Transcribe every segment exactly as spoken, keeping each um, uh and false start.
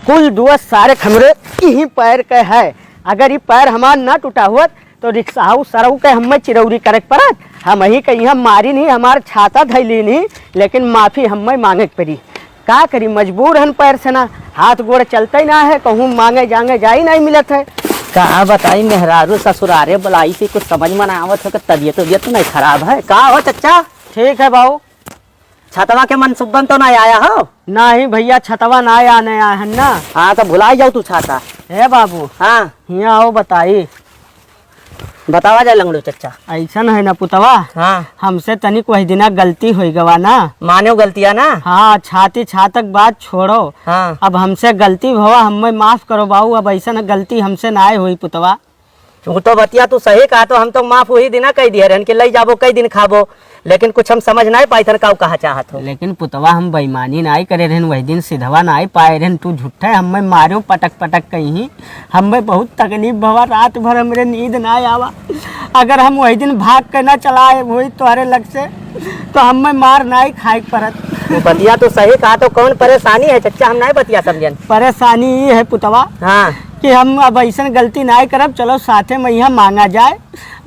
कुल दोष सारे हमरे इही पैर के है। अगर ई पैर हमार ना टूटा होत, तो रिक्शाऊ सरऊ के हम्मे चिरौरी करे के परत। हमही के इहाँ मारिन ही, हमार छाता धइलिन ही, लेकिन माफी हम्मे मांगे के पड़ी। का करी, मजबूर हन पैर से ना, हाथ गोड़ चलते ना है, कहूँ मांगे जांगे जाई नहीं मिलत है। का बताई, मेहरारू ससुरारे बुलाई थी, कुछ समझ में ना आवत हो कि तबीयत उबियत तो नहीं खराब है। का हो चच्चा? ठीक है बाबू। छतवा के मनसुबन तो ना आया हो? नहीं भैया, छतवा ना आने आया है ना। हाँ, तो भुलाई जाओ तू छाता। ए बाबू। हाँ। हियाँ आओ बताई। बतावा जाए लंगड़ू चच्चा। ऐसन है ना पुतवा, हाँ। हमसे तनिक वही दिना गलती होई गवा ना। मानो गलतिया ना। हाँ, छाती छातक बात छोड़ो। हाँ। अब हमसे गलती भवा, हमें माफ करो बाबू, अब ऐसन गलती हमसे ना होई पुतवा। वो तो बतिया तू सही कहा, तो हम तो माफ वही दिना कह दिए रहन कि लई जाबो, कई दिन खाबो, लेकिन कुछ हम समझ नाई पाई थन का उ कहा चाहत हो। लेकिन पुतवा, हम बेईमानी नाई करे रहन, वही दिन सिधवा नाई पाए रहन। तू झूठे हमें मारो पटक पटक कहीं, हमें बहुत तकलीफ भवा, रात भर हमरे नींद ना आवा। अगर हम वही दिन भाग के ना चला आए होई तोहरे लग से, तो हमें मार नाई खाए के परत। वो बतिया तो सही कहा, तो कौन परेशानी है चच्चा, हम नाई बतिया समझन। परेशानी ये है पुतवा, हाँ। कि हम अब ऐसन गलती नाई करब, चलो साथे में यहाँ मांगा जाए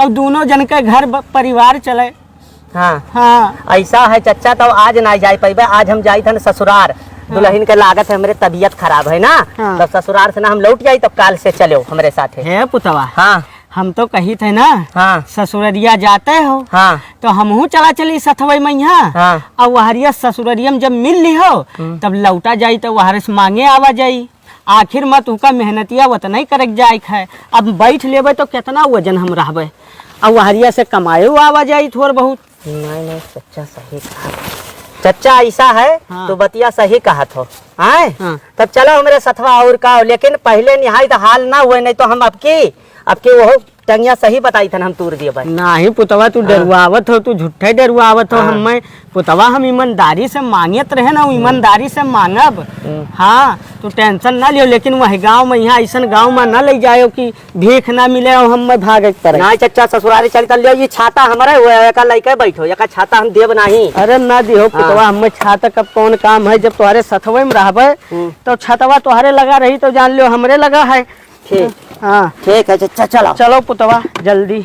और दोनों जन के घर ब-, परिवार चले। हाँ। हाँ। ऐसा है चच्चा, तब आज ना जाए पैबे, आज हम जाइत हन ससुरार। हाँ। दुल्हन के लागत है हमरे तबीयत खराब है ना, हाँ। तब ससुरार से ना हम लौट जाई, तब काल से चलो हमरे साथे। हे पुतवा, हाँ। हम तो कहित है ना, हाँ। ससुररिया जाते हो, हाँ। तो हमहू चला चली सथवई मैया। हाँ। और वहरिया ससुररिया में जब मिल ली हो, हम्म। तब लौटा जाई तो वहरे से मांगे आवा जाई। आखिर में तुहका मेहनतिया वतना ही करक जाए के है। अब बैठ लेबे तो कितना वजन हम रहबे, अब वहरिया से कमाए आवा जाई थोड़ बहुत। नहीं, नहीं, चच्चा सही कहा। चच्चा ऐसा है, हाँ। तो बतिया सही कहत हो। आए? हाँ। तब चलो हमरे सथवा और का हो, लेकिन पहले निहाई तो हाल ना हुए, नहीं तो हम अब की, अब की वो टंगिया सही बताई थन, हम तूर दिए भाई। नहीं पुतवा, तू हाँ। डरुआवत हो, तू झूठे डरुआवत हो हाँ। हमें। पुतवा, हम ईमानदारी से मांगत रहे ना, हम्म। ईमानदारी से मांगब। हम्म। हाँ, तू tension ना लियो, लेकिन वही गाँव में, यहाँ ऐसन गाँव में ना ले जायो कि भीख ना मिले और हमें भागे के पड़े। ना चच्चा, ससुरारी चली त लियो, ये छाता हमारे, वो एका लइके बैठो, एका छाता हम देब नहीं। अरे ना दिहो हाँ। पुतवा, हमें छाता कब कौन काम है, जब तोहरे सथवे में रहबे, हम्म। तो छतवा तोहरे लगा रही, तो जान लियो हमरे लगा है। ठीक। हाँ। ठीक है, चच्चा, चलो। चलो पुतवा, जल्दी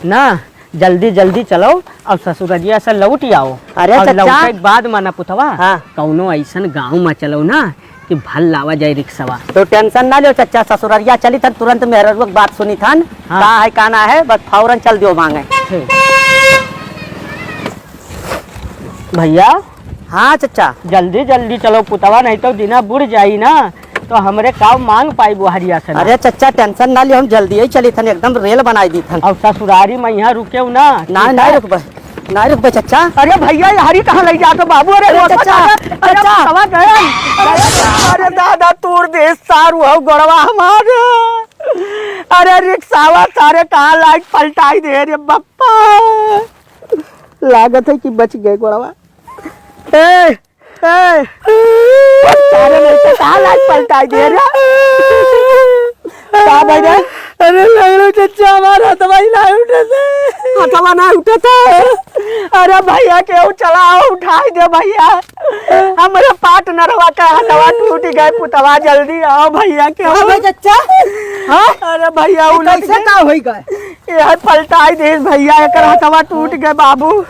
ना, जल्दी, जल्दी चलो, अब ससुररिया से लौट आओ। अरे और चच्चा। लौटे के बाद माना पुतवा, हाँ। कौनो ऐसन गाँव में चलो ना कि भल लावा जाए रिक्शवा। तो tension ना लो चच्चा, ससुररिया चली थन, तुरंत मेहररुआ के बात सुनी थन, हाँ। का है, का ना है, बस फौरन चल दियो मांगे। ठीक। भैया, हाँ चच्चा। जल्दी जल्दी चलो पुतवा, नहीं तो दिना बुड़ जाई ना, तो हमरे काव मांग पाई बुहरिया से ना। अरे चच्चा, tension ना लियो, हम जल्दी ही चली थन, एकदम रेल बनाई दी थन। और ससुरारी में यहाँ रुके ना। ना, ना रुकबे, ना रुकबे चच्चा। अरे भैया, ये हरी कहाँ ले जाते बाबू? अरे अरे रोको चच्चा, ना, अरे चच्चा। पुतवा गए। अरे, अरे दादा, तूर दे सारू हो गोड़वा हमारे। अरे रिक्शावा सारे कहाँ लाइट पलटाई दे रे बप्पा। लागत है कि बच गए गोड़वा। ए, ए, सारे नहीं तो कहाँ लाइट पलटाई दे रे। का भाई रे? अरे लंगड़ू चच्चा, हमारा हथवा ही ना उठे थे। हथवा ना उठे थे? अरे भैया, केहू चलाओ, उठाई दे भैया। हमरे partnerवा का हथवा टूट गए, पुतवा, जल्दी आओ भैया, केहू। हाँ भाई चच्चा। हाँ? अरे भैया, ये उलट कैसे गए। का होई गए? ये है पलटाई देस भैया, एकर हथवा टूट गए बाबू।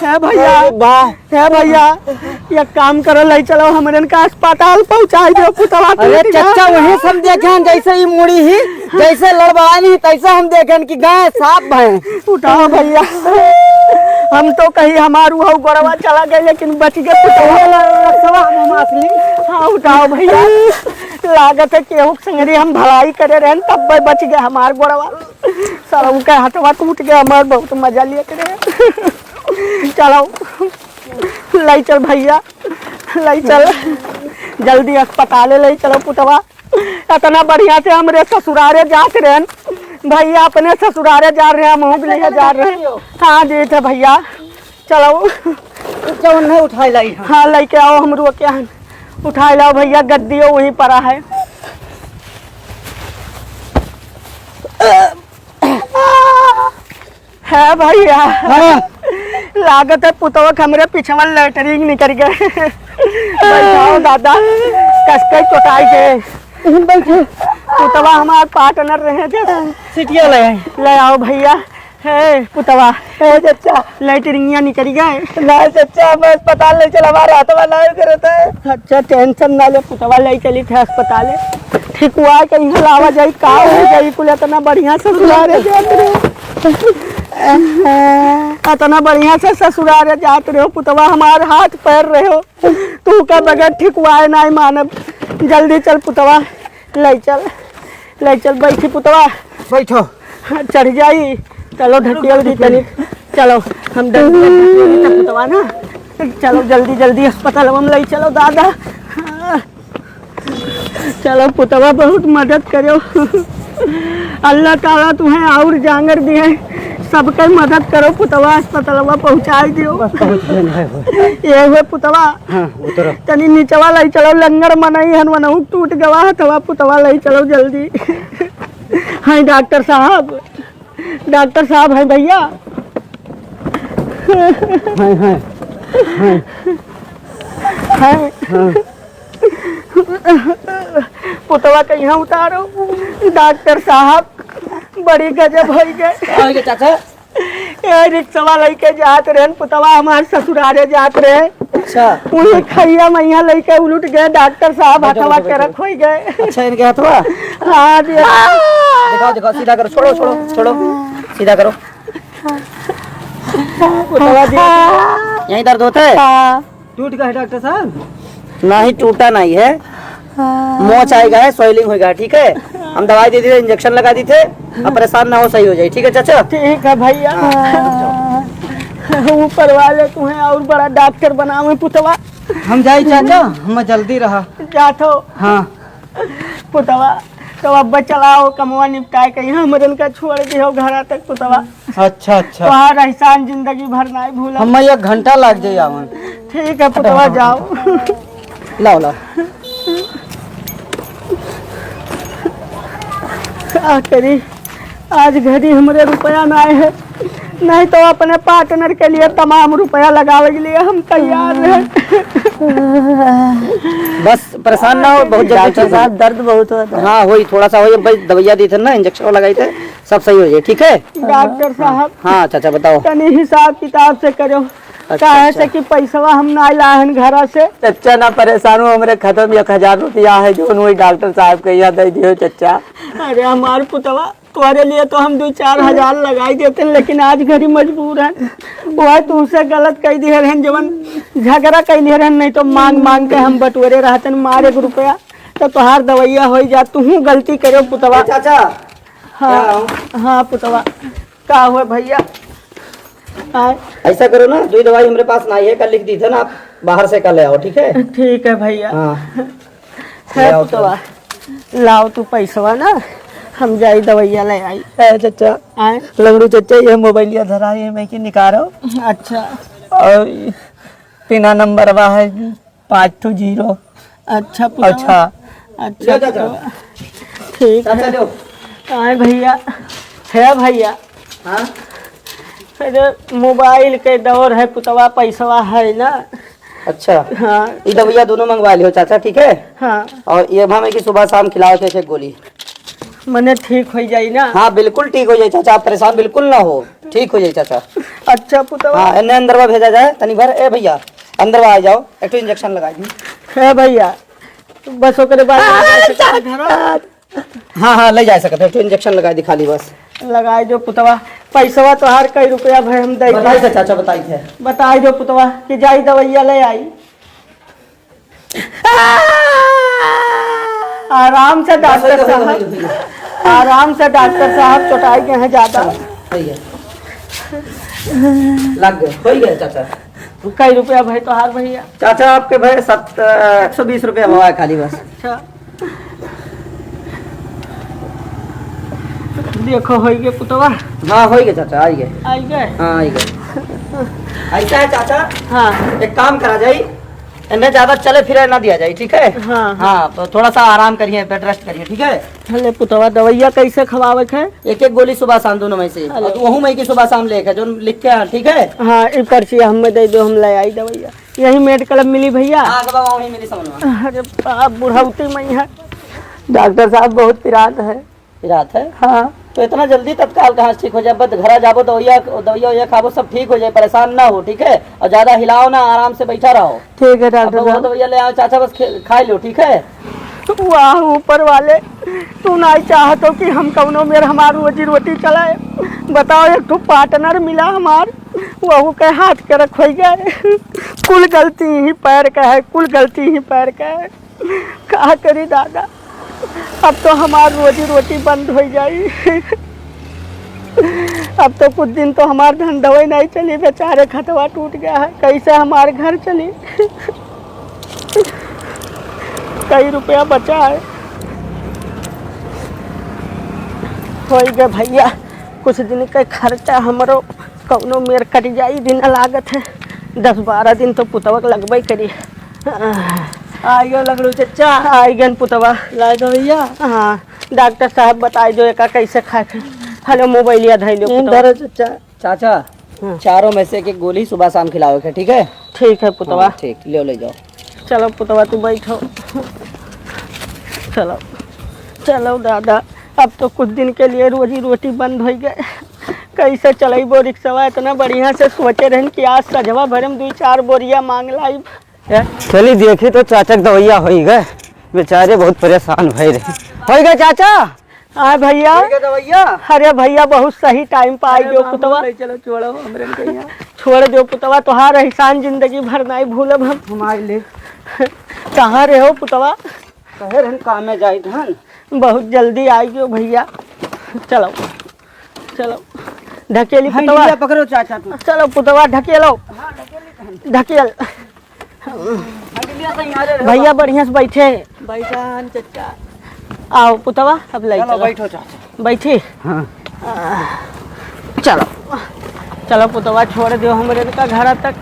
हे भैया, अरे बा। हे भैया, एक काम करो, ले चलो हमरन का अस्पताल पहुँचाई दो, पुतवा अरे टूट गया। चच्चा, वही सब देखे हैं, जैसे ही मुड़ी ही, जैसे लड़बड़ानी ही, तैसे हम देखे हैं कि गाय साफ भय। उठाओ भैया, हम तो कहीं हमार उहउ गोड़वा चला गए, लेकिन बच गए पुतवा। सब हम असली। हाँ, उठाओ भैया, लागत है केहू के संगरी हम भलाई करे रहन, तब बच गए हमार गोड़वा। साला उनका हथवा टूट गया, हमार बहुत मजा लिए करे। चलो, ले चल भैया, ले चल, जल्दी अस्पताले ले चलो पुतवा। इतना बढ़िया से हमरे ससुरारे जात रहन भैया, अपने ससुरारे जा रहे हैं, हम हुक लिए जा रहे हैं। हाँ, जी थे भैया, चलो। जौन है उठाई लाई हम। हाँ, लेके आओ, हम रुके हैं, उठाई लाओ भैया, गद्दियो वहीं पड़ा है। है भैया। हाँ। लागत है पुतवा के हमरे पिछवा लेटरिन निकल गए। बैठाओ दादा, कसके चोटाई के। बैठे। पुतवा हमार पार्टनर रहे थे। सीटिया ले आई। ले आओ भैया। हे पुतवा। हे चच्चा। लैटरिंगिया निकल गए। ना चच्चा, हमें अस्पताल ले चल, हमारा हाथवा ना करता है। अच्छा, टेंशन ना ले पुतवा, ले चली थे अस्पताल। ठीक हुआ कहीं लावा जाई, का हो जाई कुल, इतना बढ़िया ससुरारे जात रहे। इतना बढ़िया से ससुरारे जात रहे हो पुतवा, हमार हाथ पैर रहे हो। तू का बगैर ठीक हुआ है, ना मानब। जल्दी चल पुतवा, ले चल, ले चल, बैठी पुतवा। बैठो। हाँ, चढ़ जाई। चलो, ढकेल दी तनी। चलो, हम डर गए, ढकेल दी तब पुतवा ना। चलो, जल्दी, जल्दी अस्पताल में ले चलो, दादा। हाँ। चलो, पुतवा, बहुत मदद करो। अल्लाह ताला तुम्हें और जांगर दिए, सबके मदद करो, पुतवा अस्पतालवा पहुँचाई दियो। बस पहुँच गए हैं। ये हुए पुतवा। हाँ, उतरो। तनी नीचवा ले चलो, लंगड़ मनई हन, वनहु टूट गवा हथवा, पुतवा ले चलो जल्दी। हाँ, डॉक्टर साहब, डॉक्टर साहब हैं भैया। हैं, हैं, हैं। हैं। हाँ। पुतवा कहिया उतारो? डॉक्टर साहब, बड़ी गजब होइ गए। का होइ गए चाचा? ए, रिक्शवा लइके जात रहन, पुतवा हमार ससुरारे जात रहे। अच्छा। उन्हीं खैया मैया लइके उलट गए, डॉक्टर साहब बैठो, हथवा बैठो, बैठो। चरक होइ गए। अच्छा, इनके हथवा? हाँ, दे- दिखाओ, दिखाओ, सीधा करो, छोड़ो, छोड़ो, छोड़ो, सीधा करो। पुतवा जी। यहीं दर्द होता है? हाँ। टूट गया है डॉक्टर साहब? नहीं, टूटा नहीं है। हाँ। मोच आएगा है, swelling होएगा, ठीक है? हम दवाई दे दी थे, इंजेक्शन लगा दी थे, अब परेशान ना हो, सही हो जाए, ठीक है चाचा? ठीक है भैया। हाँ। ऊपर वाले तुम्हें और बड़ा डॉक्टर बनावे पुतवा। हम जाई चाचा, हम जल्दी रहा। जात हो। हाँ। पुतवा, तो अब चलाओ, कमवा निपटाए के यहाँ हमरन का छोड़ दियो घरा तक पुतवा। अच्छा, अच्छा। तोहार एहसान जिंदगी भर नाई भूलब। हम एक घंटा लाग जाई आवन। ठीक है पुतवा, जाओ। लाओ, लाओ। का करी, आज घड़ी हमरे रुपया ना है, नहीं तो अपने पार्टनर के लिए तमाम रुपया लगावे के लिए हम तैयार रहे। बस परेशान ना हो, बहुत जल्दी डॉक्टर ठीक हो। साहब, दर्द बहुत होता है। हाँ, होई, थोड़ा सा होई, अब भाई दवाइयाँ दी थे ना, इंजेक्शन लगाई थे, सब सही हो जाए, ठीक है? डॉक्टर साहब, हाँ चाचा, बताओ। तनी हिसाब किताब से करो। अच्छा, काहे अच्छा। से कि पैसवा हम ना लाहन घरा से। चच्चा ना परेशान हो, हमरे खतम एक हजार रुपया है, जौन वही डॉक्टर साहब के यहाँ दे दियो चच्चा। अरे हमार पुतवा, तोहरे लिए तो हम दो चार हजार लगाई देते हैं, लेकिन आज घड़ी मजबूर है। वह तुमसे गलत कह दिए रहन, जवन झगड़ा कह दिए रहन, नहीं तो मांग मांग के हम बटोरे रहते हैं, मार एक रुपया तो तोहार दवाइया हो जा। तू गलती करो पुतवा। ए चाचा, हाँ, क्या हो? हाँ पुतवा, का हुआ भैया? आए। ऐसा करो ना, दो दवाई हमरे पास नहीं है, कल लिख दी थे ना, आप बाहर से कल ले आओ, ठीक है? ठीक है भैया। हाँ। ले है आओ पुतवा, लाओ तू पैसवा ना, हम जाई दवाइया ले आई। ए चच्चा, आए? लंगड़ू चच्चा, ये मोबाइलिया धरा है, मैं की निकालो। अच्छा। और पिना नंबर बा है पाँच टू जीरो। अच्छा पुतवा। अच्छा। अच्छा ले चाचा। पुतवा। ठीक चाचा है। लो। आए भैया, है भैया। हाँ? अरे मोबाइल के दौर है पुतवा, पैसवा है ना। अच्छा। हाँ। ई दवाइया दोनों मंगवा लियो चाचा, ठीक है? हाँ। और ये भावे कि सुबह शाम खिलाओ छे छे गोली। मने ठीक हो जाई ना? हाँ, बिल्कुल ठीक हो जाई चाचा, आप परेशान बिल्कुल ना हो, ठीक हो जाई चाचा। अच्छा पुतवा। हाँ, एने अंदरवा भेजा जाए, तनी भर, ए भैया, अंदरवा आ जाओ, एक ठो इंजेक्शन लगा दी। हे भैया, बस ओकरे बाद आ, चाचा। हाँ, हाँ, ले जा सकते हो, एक ठो इंजेक्शन लगा दी खाली बस। लगाई जो पुतवा, पैसवा तोहार कई रुपया भए हम दे बताई थे चाचा, बताई थे। बताई जो पुतवा कि जाई दवाइया ले आई। आराम से बस, डॉक्टर वही, वही, साहब, वही, वही। आराम से डॉक्टर साहब, चोटाई के हैं ज्यादा। सही है। लग गए, हो ही गए चाचा। कई रुपया भाई तोहार भैया? चाचा आपके भाई सत-, एक सौ बीस रुपया हुआ है खाली बस। अच्छा। देखो, होई गए पुतवा। हाँ, होई गए चाचा, आई गए। आई गए? हाँ, आई गए। ऐसा है चाचा, हाँ। एक काम करा जाई, इन्हें ज्यादा चले फिरे ना दिया जाए, ठीक है? हाँ, हाँ। हाँ, तो थोड़ा सा आराम करिए, bed rest करिए, ठीक है? अरे पुतवा, दवाइया कैसे खवावे के है? एक एक गोली सुबह शाम दोनों में से। अरे। और वहू में की सुबह शाम लेके जो लिख के, हाँ, ठीक है? हाँ, ई पर्ची हमें दे दो, हम ले आई दवाइया। यही मेडिकल में मिली भैया? हाँ, बाबा, वहीं मिली समझ में। अरे बाप, बुढ़ौती में है। डॉक्टर साहब बहुत पिरात है। पिरात है? हाँ। तो इतना जल्दी तत्काल कहाँ से ठीक हो जाए? बस घरा जाबो, दवाइया, दवाइया, ववाइया खाबो, सब ठीक हो जाए, परेशान ना हो, ठीक है? और ज्यादा हिलाओ ना, आराम से बैठा रहो। ठीक है डॉक्टर अब वो साहब। दवाइया ले आओ चाचा, बस खे-, खाई लो, ठीक है? वाह ऊपर वाले, तू ना चाहतो कि हम कौनो मेर हमार रोजी रोटी चलाए। बताओ, एक ठो पार्टनर मिला हमार, वहू के हाथ के रखोई गए। कुल गलती ही पैर का है, कुल गलती ही पैर का है। का करी दादा, अब तो हमार रोजी रोटी बंद होइ जाई। अब तो कुछ दिन तो हमार धंधवई नहीं चली, बेचारे खतवा टूट गया है, कैसे हमार घर चली? कई रुपया बचा है, होइ गए भैया, कुछ दिन के खर्चा हमरो कौनो मेर कट जाई, दिन लागत है, दस बारह दिन तो पुतवा के लगबे करी। आइयो लंगड़ू चच्चा। आइगन पुतवा। लाए दो भैया। हाँ, डॉक्टर साहब बताई दो एका कैसे खाए के। हेलो, मोबाइलिया धई लो इन पुतवा। धरो चच्चा। चाचा, हाँ। चारों में से एक एक गोली सुबह शाम खिलावे के, ठीक है? ठीक है पुतवा। हाँ, ठीक, ले, ले जाओ। चलो पुतवा, तू बैठो। चलो, चलो दादा, अब तो कुछ दिन के लिए रोजी रोटी बंद होइ गए। कैसे चलैबो रिक्शवा? इतना बढ़िया से सोचे रहन कि आज सजवा भरे में दुई चार बोरिया मांग लाइब। चली देखी तो चाचा के दवाइया होइ गए, बेचारे बहुत परेशान भए रहे। होइ गए चाचा? हाँ भैया। ठीक है दवाइया। अरे भैया, बहुत सही टाइम पे आई अरे गयो बाबू, पुतवा। ले चलो, छोड़ो हमरे के यहाँ। छोड़ दो पुतवा, तोहार एहसान जिंदगी भर नहीं भूलब हम। हम आए ले। कहाँ रहे हो पुतवा? कहे रहन काम में जाइत हन। बहुत जल्दी आई गयो भैया। चलो, चलो, ढकेली पुतवा। हंडिया पकड़ो चाचा तू। चलो पुतवा, ढकेलो। हाँ, ढकेली तो हन। ढकेल। हंडिया तो यहाँ रे भैया, बढ़िया से बैठे। बैठा हन चच्चा। आओ पुतवा, अब ले चलो, चलो। बैठो चाचा। बैठी? हाँ। चलो, चलो पुतवा, छोड़ दियो हमरे इनका घर तक।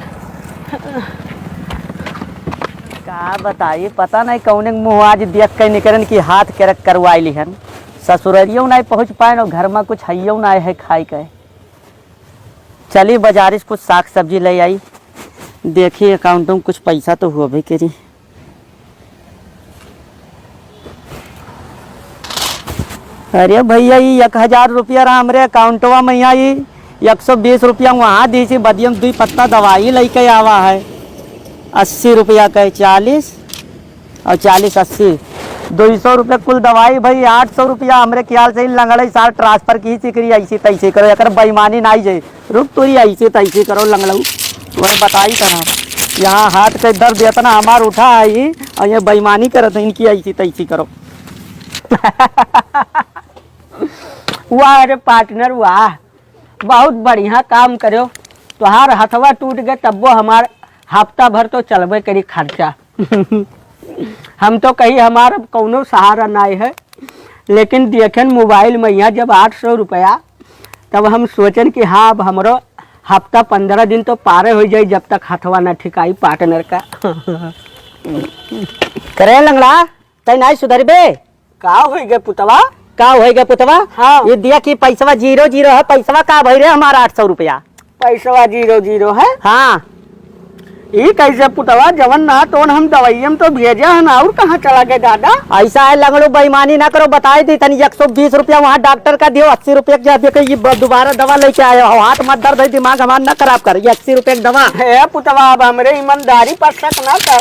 का बताई, पता नहीं कौने के मुँह आज देख के निकरन कि हाथ के रख करवाई लिहन। ससुररियो नहीं पहुँच पाए और घर में कुछ हइयो नहीं है खाए के। चली बाजारी से कुछ साग सब्जी ले आई, देखी अकाउंट में कुछ पैसा तो होबे करी। अरे भैया, ई एक हजार रुपया रहा हमरे अकाउंटवा में, यहाँ ई एक सौ बीस रुपया वहाँ दी थी, बदियम दुई पत्ता दवाई लेके आवा है, अस्सी रुपया के, चालीस और चालीस, अस्सी, दुई सौ रुपया कुल दवाई भाई, आठ सौ रुपया हमरे ख्याल से ही लंगड़े सार ट्रांसफर की सिकरी, ऐसी तैसी करो, एकर बेईमानी नाई जाए। रुक तोरी ऐसे तैसे करो लंगड़ऊ, वह बताई कहाँ। यहाँ हाथ के दर्द इतना हमार उठा है ये, और ये बेईमानी करत है इनकी ऐसी तैसी करो। वाह रे पार्टनर वाह, बहुत बढ़िया काम करो। तोहार हथवा टूट गए तब्बो हमार हफ्ता भर तो चलबे करी खर्चा। हम तो कही हमार अब कौनो सहारा नाई है, लेकिन देखेन मोबाइल में यहाँ जब आठ सौ रुपया, तब हम सोचन कि हाँ, अब हमरो हफ्ता पन्द्रह दिन तो पारे होइ जाई, जब तक हथवा ना ठिकाई पार्टनर का। करे लंगड़ा, तै नाई सुधरबे? का होइ गए पुतवा? का होइ गए पुतवा? हाँ। ये दिया कि पैसवा जीरो जीरो है, पैसवा का भई रे हमार आठ सौ रुपया? पैसवा जीरो जीरो है? हाँ। ई कैसे पुतवा, जवन ना तोन हम दवाइयम तो भेजे हन, और कहाँ चला गए दादा? ऐसा है लंगड़ू, बेईमानी ना करो, बताई दी तनी, एक सौ बीस रुपया वहाँ डॉक्टर का दियो, अस्सी रुपया के जाबे के, ये ब-, दोबारा दवा लेके आए हो, हाथ मत दर्द है, दिमाग हमार ना खराब कर, ये अस्सी रुपया की दवा। हे पुतवा, अब हमरे ईमानदारी पर शक ना कर,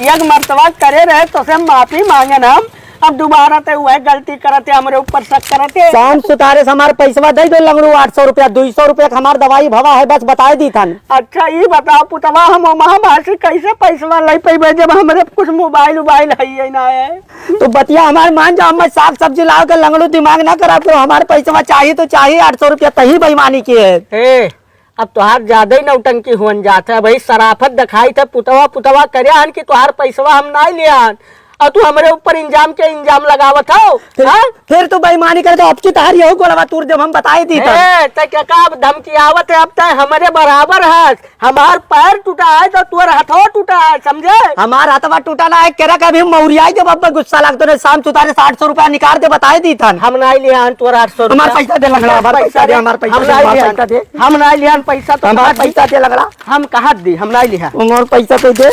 एक मर्तबा करे रहे तो से माफी मांगन हम, अब दोबारा ते वह गलती करते, हमरे ऊपर शक करते। शाम सुतारे से हमार पैसवा दे दो लंगड़ू, आठ सौ रुपया, दुई सौ रुपया के हमार दवाई भवा है, बस बताए दी थन। अच्छा, ई बताओ पुतवा, हम महाभाषी कैसे पैसवा ले पैबे जब हमरे कुछ मोबाइल उबाइल है ही ना है? तो बतिया हमार मान जाओ, मैं साग सब्जी लाओ के लंगड़ू दिमाग ना खराब करो, हमार पैसवा चाहिए तो चाहिए, आठ सौ रुपया तही बेईमानी की है। ए, अब तोहार ज्यादा ही नौटंकी हुअन जात है। अब वही सराफत दिखाई थे, पुतवा पुतवा करे हन कि तोहार पैसवा हम नाई लिया हन। और तू हमरे ऊपर इंजाम के इंजाम लगावत हो, फिर, हाँ? फिर तू बेईमानी करे तो अब की तहार यहू गोड़वा तूर देब, हम बताई दी तब। ए, ते के का अब धमकी आवत है, अब ते हमरे बराबर है, हमार पैर टूटा है तो तोर हथवा टूटा है, समझे? हमार हथवा टूटा ना है, केरा का भी मौरियाई देब, अब गुस्सा लागतो ने, शाम सुतारे से आठ सौ रुपया निकाल दे, बताई दी तन। हम नाई लिहान तोर आठ सौ रुपया। हमार पैसा दे लंगड़ा, हमार पैसा दे, हमार पैसा हम दे, नाई हमार लिहान, पैसा दे। हम नाई लिहान पैसा तो हमार कहा दी। पैसा दे लंगड़ा। हम कहा दी, हम नाई लिहान। हमार पैसा तो दे।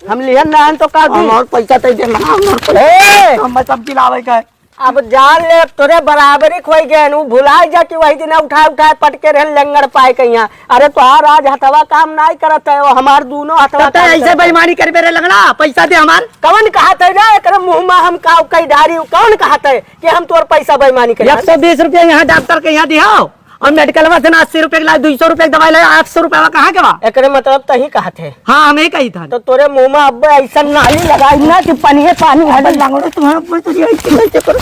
हम लिहन ना हन तो का दी? हमार पैसा तो दे ना, हमार पैसा। ए! हम सब दिलावे का है। अब जान ले, तोरे बराबरी खोई गए, उ भुलाई जा कि वही दिन उठाए उठाए पटके रहन लंगड़ पाए के यहाँ। अरे तोहार आज हथवा काम नाई करत है, वो हमार दोनों हथवा तब तो काम ऐसे करत है। बेईमानी करबे रे लंगड़ा, पैसा दे हमार। कौन कहत है रे, एकरे मुँह में हम काव कई डारी, कौन कहत है कि हम तोर पैसा बेईमानी करे? एक सौ बीस रुपया यहाँ डॉक्टर के यहाँ दिहाओ। और मेडिकलवा से ना अस्सी रुपया के इलाज, दुई सौ रुपया के दवाई लाया, आठ सौ रुपया कहाँ के बा? एकरे मतलब तही कहत है। हाँ, हम ही कही था। तो तोरे मुँह में अब ऐसा नाली लगाई ना कि पनिये पानी हटे। लंगड़ो तुम्हारा कोई तुझे ऐसे कैसे करो?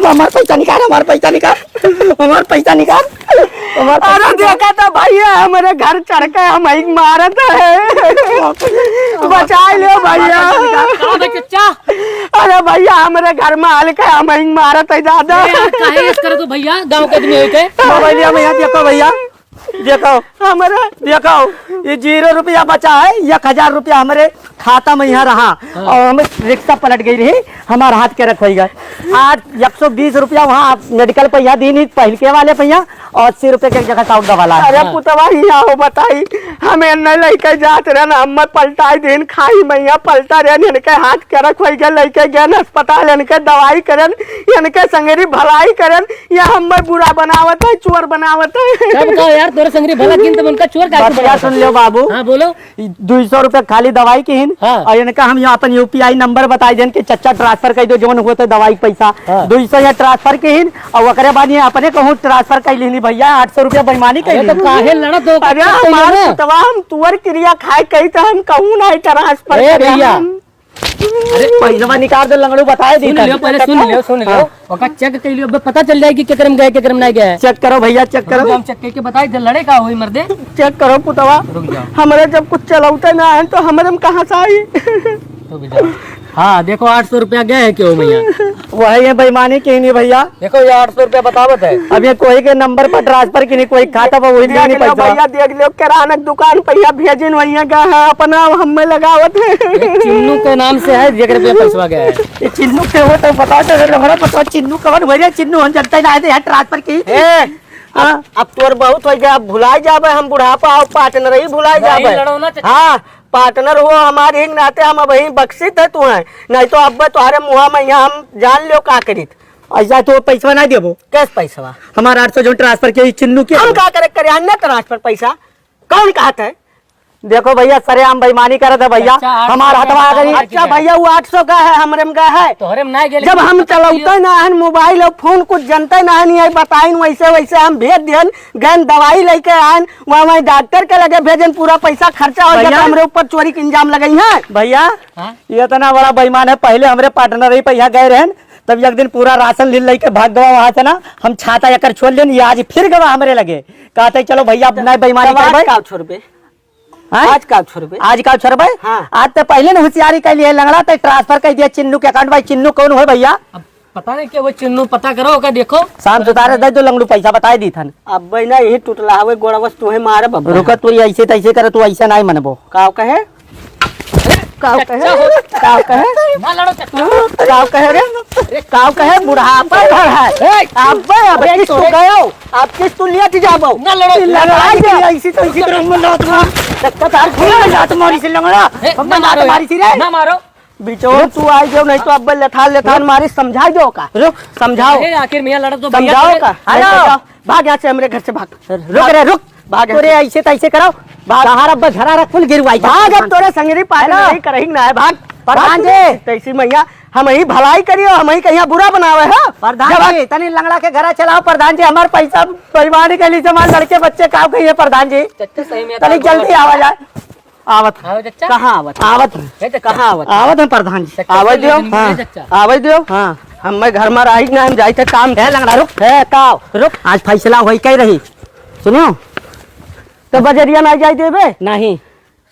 हमार पैसा निकाल, हमार पैसा निकाल, हमार पैसा निकाल, हमार पैसा अरे निकाल। देखा तो भैया, हमरे घर चढ़ के हम ही मारत है। बचाई ले भैया। का बे चच्चा? अरे भैया, हमरे घर में आल के हम ही मारत है दादा। ए यार, काहे ऐसे करत हो भैया, गाँव के आदमी होके? मोबाइलिया में यहाँ देखो भैया, देखो, हमरे देखो, ये जीरो रुपया बचा है, एक हजार रुपया हमरे खाता में यहाँ रहा हाँ। और हम रिक्शा पलट गई रही, हमार हाथ के रख होई गए। आज एक सौ बीस रुपया वहाँ मेडिकल पे यहाँ दीन ही पहलके वाले पे यहाँ और अस्सी रुपया के एक जगह से और दवा लाए। अरे हाँ। पुतवा, यहाँ हो बताई, हम एन्ने लइके जात रहन, हम पलटाई देन, खाई में यहाँ पलटा रहन, इनके हाथ के रख होई गए, लइके गए अस्पताल, इनके दवाई करन, इनके संगरी भलाई करन, या हमें बुरा बनावत है, चोर बनावत है। तब का यार, तोरे संगरी भला किन, तब उनका चोर काहे से बतिया बनावत सुन है? लियो बाबू। हाँ, बोलो। ई दुई सौ रुपया खाली दवाई किहिन, हाँ। और इनका हम यहाँ अपन यू पी आई नंबर बताई देन कि चच्चा ट्रांसफर कर दो, जौन होते दवाई के पैसा। हाँ। दुई सौ यहाँ ट्रांसफर किहिन, और ओकरे बाद ये अपने कहूँ ट्रांसफर कर लिहनी भैया, आठ सौ रुपया बेईमानी कर अरे तो लिहनी। काहे लड़त हो? अरे कच्चा हमार कहियो ना। पुतवा, हम तुअर किरिया खाए कही तो हम कहूँ नहीं ट्रांसफर ए करे भैया। हम। अरे पैसवा निकाल दे लंगड़ू, बताए दी सुन तनी। लियो, पहले सुन लियो, सुन लियो। हाँ। ओका चेक कर लियो, अब पता चल जाए कि केकरे में गए, केकरे में नहीं गए। चेक करो भैया, चेक रुक करो। जाओ, हम चेक करके बताई दे, लड़े का होई मर्दे? चेक करो पुतवा। रुक जाओ। हमरे जब कुछ चलौते ना है तो हमरे में कहाँ से आई? रुक जाओ। हाँ, देखो आठ सौ रुपया गए हैं क्यों भैया? वही है बेईमानी की नहीं भैया। देखो ये आठ सौ रुपया बतावत है। अब ये कोई के नंबर पर ट्रांसफर की नहीं, कोई खाता पर वही देख नहीं लियो पैसा। भैया, देख लियो, किराना के दुकान पर यहाँ भेजिन, वहीं गए हैं, अपना हमें लगावत है। ये चिन्नू के नाम से है, जेकरे पे पैसवा गया है। ये चिन्नू के हो तो बताओ तो, लंगड़ा बताओ, चिन्नू कवन भैया? चिन्नू हम जनता ही ना है, यहाँ ट्रांसफर की। ए, हाँ। अब, अब तोर बहुत हो गया, अब भुलाई जाबे, हम बुढ़ापा और पार्टनर ही भुलाई नहीं जाबे। लड़ो ना, चाचा। हाँ, पार्टनर हो हमारे ही नाते, हम अब ही बख्शित है तू है, नहीं तो अब तुम्हारे मुँह में यहाँ हम जान लियो का करीत। ऐसा तो पैसवा ना देबो। कैस पैसवा? हमारा आठ सौ जो ट्रांसफर किया, ई चिन्नू के हम का करे, करे अन्य ट्रांसफर पैसा? कौन कहत है? देखो भैया, सरेआम बेईमानी करत है भैया। अच्छा, आठ सौ हमार हथवा रुपया अगर बताओ अच्छा भैया, वो आठ सौ का है, हमरे में का है? तोहरे में ना गेले जब कि हम पता चलौते चलियो। ना हन मोबाइल और फोन, कुछ जनते ना हन, ये बताइन, वैसे वैसे हम भेज दियन, गन दवाई लेके आयन, वहाँ वहीं डॉक्टर के लगे भेजन, पूरा पैसा खर्चा हो गया, भैया। तो हमरे ऊपर चोरी के इल्जाम लगाई है। भैया, हाँ? ये इतना बड़ा बेईमान है, पहले हमरे पार्टनर ही पे यहाँ गए रहन, तब एक दिन पूरा राशन लील लेके भाग गवा वहाँ से ना, हम छाता एकर छोड़ लेन, ये आज फिर गवा हमरे लगे, कहते चलो भैया अब नहीं बेईमानी तब आज करबे। का छोड़बे? हैं? आज का छोड़बे? आज का छोड़बे? हाँ। आज तो पहले ने होशियारी कर लिए लंगड़ा, तो ट्रांसफर कर दिया चिन्नू के अकाउंट। भाई चिन्नू कौन हो भैया? अब पता नहीं क्या वो चिन्नू, पता करो, ओका देखो। शाम सुतारे दे दो लंगड़ू, पैसा बताए दी थन। अब भाई ना यही टुटला हवे गोड़वस, तू है मारे बब्बा। रुका, तू ऐसे तैसे करे, तू ऐसे नहीं मनबो। का कहे? काव कहे? काव कहे? ना लड़ो चक्का। काव कहे रे? काव कहे? बुढ़ापा घर है। ए! अब, अब अरे किस तू छोड़े। गयो? अब किस तू लिया थी जाबो? ना लड़ो। लड़ाई लड़ाई के ऐसी तो इसी तरह में लात मार। चक्का तार खुल में लात मारी से लंगड़ा। ए, हम ना लात मारो मारी यार। सी रे। ना मारो। बिचौन रुक। तू आई जाओ, नहीं तो अब लथान लथान रुक। मारी, समझाई दो का? रुक। समझाओ। अरे आखिर मियाँ लड़ा तो भैया समझाओ तेरे का? नहीं तो हेलो। जा, भाग यहाँ से, हमरे घर से भाग। रुक रे, रुक। भाग। तोरे ऐसे तैसे करो। भाग। सहारा बस घरा रख, फुल गिरवाई। भाग, अब तोरे संगरी पार्टी हेलो। नहीं करही ना है, भाग। प्रधान भाग जी। तैसी मैया, हम ही भलाई करियो, हम ही कहिया बुरा बनावे है। प्रधान जब जी, तनी लंगड़ा के घरा चलाओ प्रधान जी, हमार पैसा बेईमानी के लिए हमारे लड़के बच्चे काव कहिए प्रधान जी। चच्चा सही में तनी तार जल्दी बच्चा। आवा जाए। आवत है। आओ चच्चा। कहाँ आवत है? आवत है। हे चच्चा। कहाँ आवत है? आवत है प्रधान जी। चच्चा, आवे चल दियो। ले, हाँ। चच्चा। आवे दियो। हाँ। हम मैं घर में रही ना, हम जाई थे काम। हे लंगड़ा रुक। हे काव। रुक। आज फैसला होई कई रही। सुनियो? तो बजरिया ना जाई देबे? नहीं।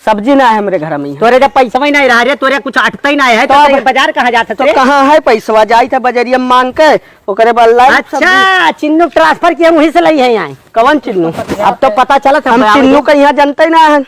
सब्जी ना है हमरे घर में। तोरे जब पैसवा ही नहीं रहा रे, तोरे कुछ अटता ही नहीं है, तो तो अब तेरे बाजार कहाँ जात है तो तेरे? कहाँ है पैसवा? जाई था बजरिया में मांग के, ओकरे बदला में अच्छा, सब्जी। चिन्नू transfer किया, वहीं से लई है यहाँ। कवन चिन्नू? अब तो पता चला था हम बाजार चिन्नू में। का यहाँ जनते ना है।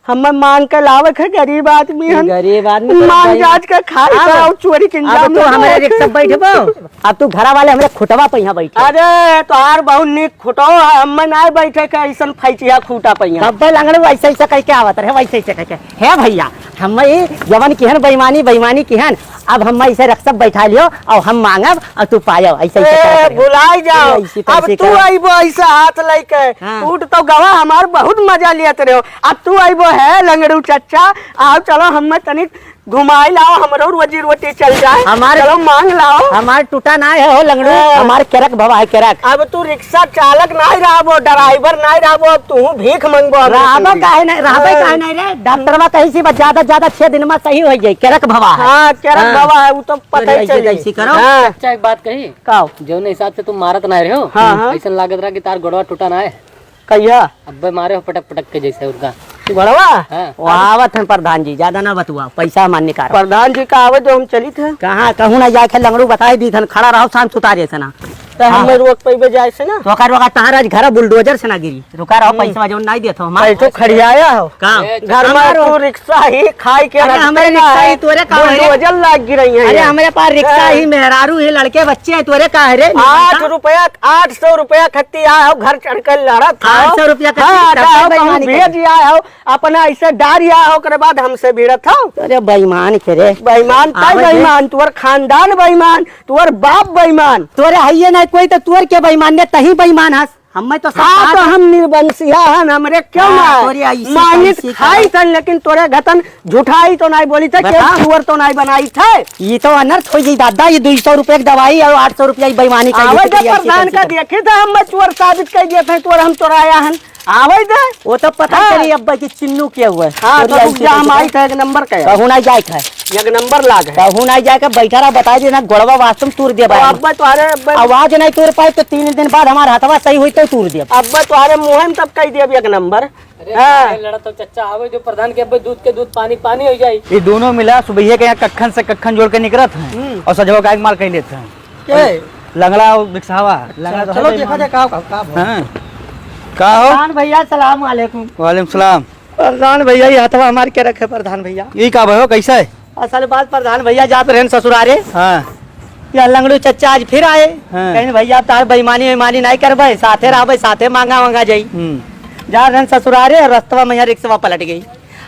हम मांग के लावे के गरीब आदमी हन। गरीब आदमी तो मांग भाई। जांच के खाए अब, का और चोरी के अब इंजाम तू में हमरे तो रिक्शा पे बैठबो, अब तू घरा वाले हमरे खुटवा पे यहाँ बैठे। अरे, तोहार बहुत नीक खुटो है, हमें ना बैठे के ऐसन फैचिया खूटा पे यहाँ। तब लंगड़ू ऐसे ऐसे कह के आवत रहे, वैसे ऐसे कह के। हे भैया, हम ई जवन किहन बेईमानी, बेईमानी किहन, अब हम ऐसे रिक्शा बैठा लियो और हम मांगब और तू पायो, ऐसे ऐसे ए, करत रहे। भुलाई जाओ। ऐसी अब तैसी तू करो। अइबो ऐसे हाथ लेके, हाँ। टूट तो गवा, हमार बहुत मजा लियत रहो। अब तू अइबो है लंगड़ू चच्चा, आओ चलो हमें तनिक घुमाई लाओ, हमरो रोजी रोटी चल जाए। हमार चलो मांग लाओ। हमार टूटा ना है हो लंगड़ू, हाँ। हमार केरक भवा है केरक। अब तू रिक्शा चालक नाहीं रहबो, ड्राइवर नाहीं रहबो, अब तू भीख मंगबो हमरे रहबो संगी। काहे नहीं, रहबे हाँ। काहे नहीं रे? डॉक्टरवा कही सी बस ज्यादा से ज्यादा छह दिन में सही हो जाई, केरक भवा है। हाँ, केरक हाँ। भवा है, वो तो पता तो ही ऐसे चली। तैसी करो। हाँ। अच्छा, एक बात कही। का हो? जौने हिसाब से तुम मारत ना रहे हो, हाँ, हाँ। ऐसन लागत रहा कि तार गोड़वा टूटा ना है। कहिया? अब्बे मारे हो पटक पटक के जैसे उनका। गोड़वा? हाँ। वो आवत हन प्रधान जी, ज्यादा ना बतुआ, पैसा हमार निकाल। प्रधान जी का आवे जो हम चलित है। कहाँ कहूँ ना जाए के लंगड़ू बताई दी थन, खड़ा रहो शांत सुतारे से ना। तो हाँ। हमें रोक पैबे जाए से ना। तो ओकर रोका तहार आज घर बुलडोजर से ना गिरी। रुका रहो, हम्म। पैसा जौन नहीं देत हो हमार। पैसो खड़ियाया हो। का? ए, घर में हमारो। तू रिक्शा ही खाई के अरे, रखते हमरे ना रिक्शा है। ही तोरे का है रे? बुलडोजर लाग गिरई है अरे, ये। हमरे पास रिक्शा हाँ। ही, मेहरारू ही, लड़के बच्चे हैं, तोरे का है रे? आठ रुपया, आठ सौ रुपया खत्ती आया हो, घर चढ़ के लड़त हो। आठ सौ रुपया खत्ती हाँ, तब का हो, बेईमानी कहूँ करे। भेज आया हो, अपना ऐसे डार आया हो, ओकरे बाद हमसे भिड़त हो। अरे, बेईमान के रे। बेईमान, तय आवे दे। बेईमान, तोर खानदान बेईमान, तोर बाप बेईमान। तोरे हइये नहीं कोई तो तोर के बेईमान ने, तही बेईमान हस। हमें तो सब हाँ, कहा तो था। हम निर्बंसिया हन, हमरे क्यों हाँ, ना? तोरी ऐसी मांगित तैसी खाई करो। थन, लेकिन तोरे घतन झूठाई तो नहीं बोली थे, बता। केहू चोर तो नहीं बनाई थे। ये तो अनर्थ हो जाई दादा, ये दो सौ रुपया की दवाई और आठ सौ रुपया की बेईमानी कर आवे दी, तो ऐसी प्रधान तैसी का कर। देखे थे, हम चोर साबित कर दिए थे, तोर हम चोराया हन। आवे दे। वो तो पता हाँ। चली अब्बा की चिन्नू किया हुआ है। हाँ, तोरी तो ऐसी रुक जा, हम तैसी आई कर। थे, एक नंबर का है। कहूँ नहीं जाए थे। एक नंबर लाग है। कहूँ नहीं जाए के बैठा रहा, बताई देना, गोड़वा वास्तव में तूर दिया तो भाई। अब्बा तुम्हारे, अब्बा आवाज नहीं तूर पाए तो तीन दिन बाद हमारा हथवा सही हुई तो तूर दिया। अब्बा तुम्हारे मुँह में तब कह दिया एक नंबर। अरे हाँ। काहे लड़त हो चच्चा, आवे जो प्रधान के अब्बे दूध के दूध पानी पानी हो जाई। ये दोनों मिला सुबह के यहाँ कखन से कखन जोड़ के निकरत हैं हम्म। और सजवा गाय के माल कह लेते हैं। के? लंगड़ा और रिक्शावा, लंगड़ा चलो, तो चलो है देखा बेईमान। जाए का, का, का भाव। हाँ। का हो? प्रधान भैया, सलाम वालेकुम। वालेकुम सलाम। प्रधान भैया, ये हथवा हमार के रखे प्रधान भैया। ये का भयो, कैसा है? असल बात प्रधान भैया, जात रहन ससुरारे। हाँ। या लंगड़ू चच्चा आज फिर आए। हाँ। कहीं भैया, अब तार बेईमानी वेईमानी नहीं करबे, साथे रहबे, साथे मांगा वांगा जाई। हम्म। जा रहन ससुरारे, रस्तवा में यहाँ रिक्शवा पलट गई।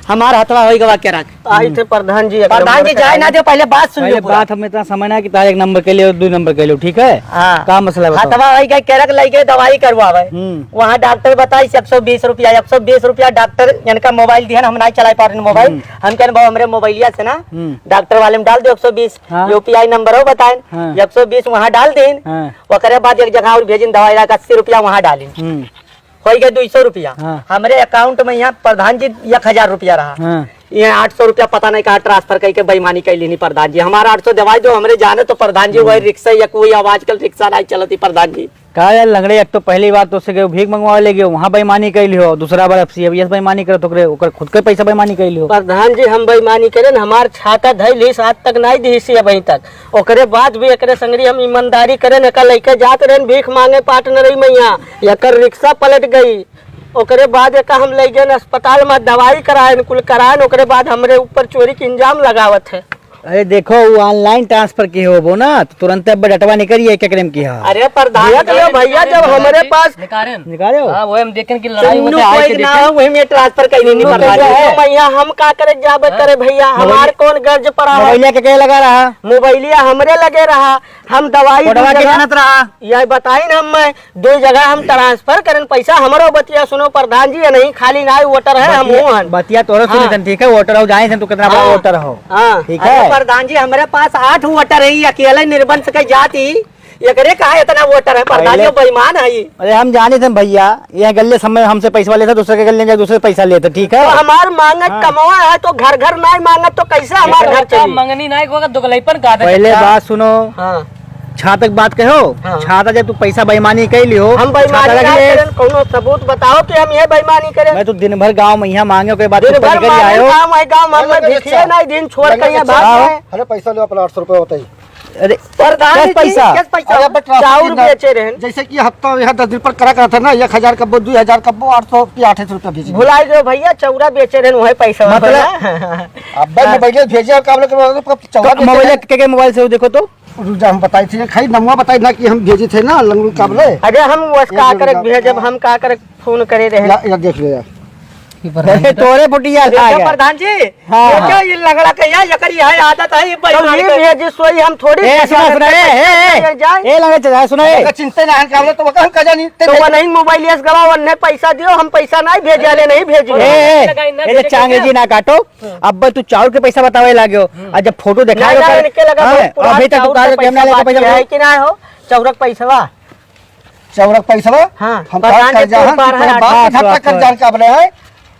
हमार हथवा होई गवा केरक। आई थे प्रधान जी, एक प्रधान नंबर जी, के जाए आए। ना दे, पहले बात सुन पहले लो पूरा। बात हम इतना समझना कि तार एक नंबर के लिए और दो नंबर के लिए, ठीक है? हाँ। का मसला बताओ? हथवा होई गए, केरक लई गए दवाई करवावे। हम्म। वहाँ डॉक्टर बताई एक सौ बीस रुपया, एक सौ बीस रुपया डॉक्टर इनका मोबाइल दिहन, हम नहीं चला पा रहे मोबाइल। हम्म। हम कहन, "बाबू, हमरे मोबाइलिया से ना हम्म। डॉक्टर वाले में डाल दो एक सौ बीस, हाँ। यूपीआई नंबर हो बताएन।" हाँ। एक सौ बीस वहाँ डाल देन। हाँ। ओकरे बाद एक जगह और भेजिन दवाई ला के अस्सी रुपया वहाँ डालिन। हम्म। होई गए दुई सौ रुपया। हाँ। हमरे अकाउंट में यहाँ प्रधान जी एक हजार रुपया रहा। हाँ। ये आठ सौ रुपया पता नहीं कहाँ ट्रांसफर करके बेईमानी कर लेनी प्रधान जी। हमारा आठ सौ दवाई दो, हमरे जाने तो प्रधान जी, हम्म। वही रिक्शा या कोई आवाज कल रिक्शा नहीं चलती प्रधान जी। का यार लंगड़े, एक तो पहली बार तो से गए भीख मंगवा ले गए, वहाँ बेईमानी कर लियो, दूसरा बार अब सीएबीएस बेईमानी करत ओकरे, ओकर खुद के पैसा बेईमानी कर लियो। प्रधान जी, हम बेईमानी करेन, हमार छाता धइल ही सात तक नहीं दी सीएबीएस तक। ओकरे बाद भी एकरे संगरी हम ईमानदारी करेन, एका लइके जात रहेन भीख मांगे पार्टनर ही मैया, एकर रिक्शा पलट गई। ओकरे बाद एका हम लइ गएन अस्पताल में दवाई कराएन, कुल कराएन, ओकरे बाद हमरे ऊपर चोरी के इल्जाम लगावत है। अरे देखो, वो ऑनलाइन ट्रांसफर किहे होबो ना, तो तुरंते अब डटवा निकल ये केकरे में किहा। अरे प्रधान देख लो भैया, जब हमरे पास निकारेन। निकाले हो? हाँ, वही हम देखेन कि लड़ाई चिन्नू होते आए कोई के ना देखेन। हो, वही में ट्रांसफर कर देनी चिन्नू पड़ता कोई है। ना हो। भैया, हम का करे जाबे हाँ, करे भैया, मोबाइल-, हमार कौन गर्ज पड़ा हो? मोबाइलिया के के लगा रहा? मोबाइलिया हमरे लगे रहा, हम दवाई कोडवा दू के जगह जानत रहा। यह बताई ना, हम मैं दू जगह हम ट्रांसफर करेन पैसा। हमरो बतिया सुनो प्रधान जी, ये नहीं खाली ना वोटर है, हम बतिया, हूँ हन। बतिया तोहरो हाँ। सुनितन, ठीक है, वोटर हो जाए थे, तू कितना बड़ा हाँ। वोटर हो, हाँ। ठीक अरे है। प्रधान जी, हमरे पास आठ वोटर है, ये अकेले निर्बंस के जाती, एकरे कहा इतना वोटर है, प्रधान जी पहले बेईमान है ये। अरे हम जाने थे भैया, यह गल्ले समय हमसे पैसा लेता, दूसरे के गल्ले जाके दूसरे से पैसा लेता, ठीक है? तो हमार मांगत हाँ। कमवा है, तो घर घर ना मांगत, तो कैसे हमार घर चली? मंगनी ना होगा, दुगलईपन का दे पहले सकता। बात सुनो। हाँ। छाता के बात कहो, हाँ। छाता जब तू पैसा बेईमानी कइ लिहो, हम बेईमानी छाता रख ना ले। करेन, कौनो सबूत बताओ कि हम ये बेईमानी करेन। मैं तो दिन भर गाँव में यहाँ मांगे, ओकरे बाद दिन तू भर पैसा मांगे आयो। गाँव है, गाँव में, हम अरे, भिखिए अच्छा। नहीं, दिन छोड़ के अरे, यहाँ अच्छा। भाग आओ। गए। अरे, पैसा लो, अपना आठ सौ रुपया होता ही। अरे, प्रधान कैसे जी, पैसा? कैसे पैसा? अरे, अब transfer चाउर कितना? बेचे रहन। जैसे कि हफ्ता यहाँ दस दिन पर करा करत है ना, एक हजार कब्बो, दुई हजार कब्बो, आठ सौ की आठ सौ रुपया भेजी। भुलाइ गयो भैया, चौरा बेचे रहन, वही पैसा मतलब? वाला। अब भाई हाँ। मोबाइल भेजे, और का बोले, तो चौरा तो बेचे मोबाइल रहन। के, के मोबाइल से हो, देखो तो। रुक जा, हम बताई थी, खाली नमवा बताई ना कि हम भेजे थे ना, लंगड़ू का बोले। अरे, हम बस ये का जो करे ना। भेजब, हम का करे फोन करे रहे। या, या देख ले यार। ये प्रधान अरे, जी तो तोरे फुटिया ये आ तो गया। प्रधान जी, हाँ। ये क्या, ये लंगड़ा के यहाँ, यकर यह आदत है, ये तो बेईमानी ये कर- भेजी सोई, हम थोड़ी ए, सुना, सुना, ए, ए, ए, ये जाए। ए, लंगड़ा चला, सुना, ए। अगर चिंता ना है, का बोले, तो वो हम का जानी, तो वो नहीं मोबाइल यस गवा, वन्ने पैसा दियो, हम पैसा नहीं भेजे, ले नहीं भेजी। ए, ए, लगाई ना ए, जे भेजे चांगे क्या? जी ना काटो, अब तू चाउर के पैसा बतावे लाग्यो, हम्म। आ जब फोटो देखाए ना, ओकर, ना, इनके लगा हाँ, बहुत पुरान अभी तक तू चाउर कहा के कि हम ना पैसा लेके बाकी पैसा है कि ना हो? चौरक पैसवा। चौरक पैसवा? हाँ, हम प्रधान काम कर जी, जा, तू हम बारह कितना हजार बात बात झटका कर बात जान का बोले है।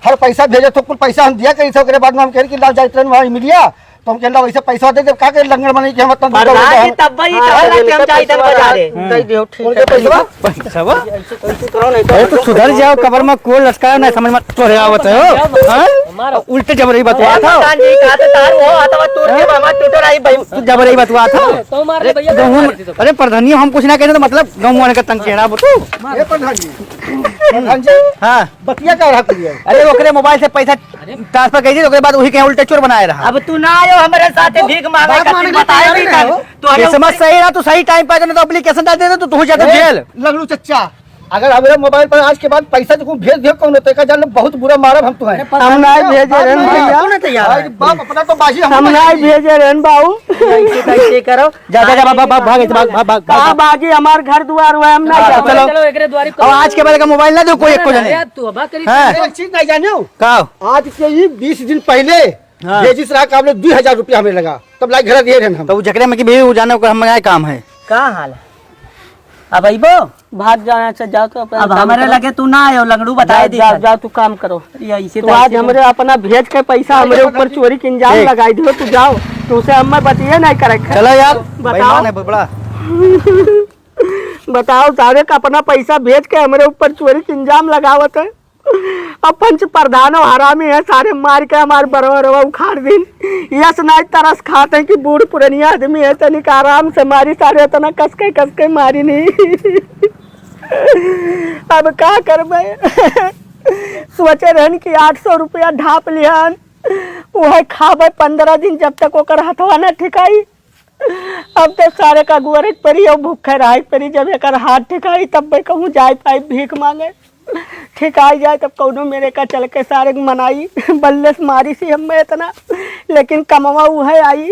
हर पैसा भेजे तो कुल पैसा हम दिया करी थे, ओकरे बाद में हम कह रहे कि लाओ जाइत रहन वहाँ मिलिया, तो हम कहला वैसे पैसा दे दे, का करे लंगड़ मनई के हम इतना दूर प्रधान जी, दौड़े तब वही हाँ, कहला कि हम इनके जाइत रहन पैसवा बाजारे। दे दियो, ठीक उनके है। पैसवा? पैसवा? ऐसे, ऐसे करो नहीं तो अरे, तू सुधर जाओ, कबर में कोल लटकायो ना, समझ में तोरे आवत है, हो? हाँ? मारो। उल्टे जबरई बतवा अरे था। प्रधान जी, कहा तो तार वो हाथवा तोड़ के हाँ? मामा टूटो रही भाई। तू जबरई बतवा था। तो मार ले अरे, भैया, गहुम, मार दे तो। अरे, प्रधानिया, हम कुछ ना कहते तो मतलब, गहुम वाले का तंग केड़ा बतू। ए प्रधान जी, प्रधान जी, हाँ। बतिया का रहा कुलिया? अरे, ओकरे मोबाइल से पैसा अरे। ट्रांसफर कर दी, ओकरे बाद वही के उल्टे चोर बनाए रहा। अब तू ना आयो हमरे साथे भीख मांगे बात खातिर, मांगे बताए खातिर भी ना कर। हो। तोहरे ये समझ ऊपर सही रहा, तू सही टाइम पे आ जाना तो एप्लीकेशन डाल देते, तो तू जाता ए, जेल। लंगड़ू चच्चा, अगर हमरे मोबाइल पर आज के बाद पैसा जो भेज दियो कौनो, तो एका जान ले बहुत बुरा मारब हम तुम्हें। हम ना भेजे रहन भैया। अरे बाप, अपना तो बाजी हम हम ना भेजे रहन बाबू। ऐसे कैसे करो? जा, जा, जा, भाग, भाग, भाग, भाग, भाग, भाग, कहाँ भाग। बाजी? हमार घर दुआर हुआ, हम ना हाँ, जाब। चलो। चलो, एकरे द्वारी अब आज के बाद का मोबाइल ना दो कोई ना, एको ना, जने। यार, तू हवा करी हाँ। तू। एक चीज नहीं जानियो। का? आज के ही बीस दिन पहले हाँ। भेजिस रहा का बोले दुई हजार रुपया हमें लगा, तब लाई घर दिए रहन हम। तो उ जकरे में कि भी उ जाने ओकर हम आए काम है। का हाल है? अब अइबो? भाग जाओ यहाँ से, जाओ तो अपना अब काम हमरे करो। लगे तू ना आयो, लंगड़ू बताए जाओ, दी जाओ, खाली। जाओ, तू काम करो। ये ऐसे तू तो आज ऐसे हमरे अपना भेज के पैसा हमरे ऊपर चोरी के इंजाम ठीक। लगाई दियो, तू जाओ, तू से हम बतिये नहीं करे। चलो यार, बताओ। बेईमान है बड़ा। बताओ, सारे का अपना पैसा भेज के हमरे ऊपर चोरी के इंजाम लगावत है। अब पंच प्रधानो हरामी है, सारे मार के हमार बरवा रवा उखाड़ दिन। यस नाई तरस खात है कि बूढ़ पुरनिया आदमी है, तनिक आराम से मारी, सारे इतना कसके कसके मारी नहीं। अब का करबे? सोचे रहन कि आठ सौ रुपया ढाप लिहन, उहे खाबे पन्द्रह दिन, जब तक ओकर हथवा ना ठिकाई। अब तो सारे का गुअरे के परी और भूखे रहे के परी, जब एकर हाथ ठिकाई तब मैं कहूँ जाए पाई भीख मांगे। ठिकाई जाए तब कौनो मेरे का चल के सारे के मनाई, बल्ले से मारी सी हमें इतना, लेकिन कमवा उहे आई।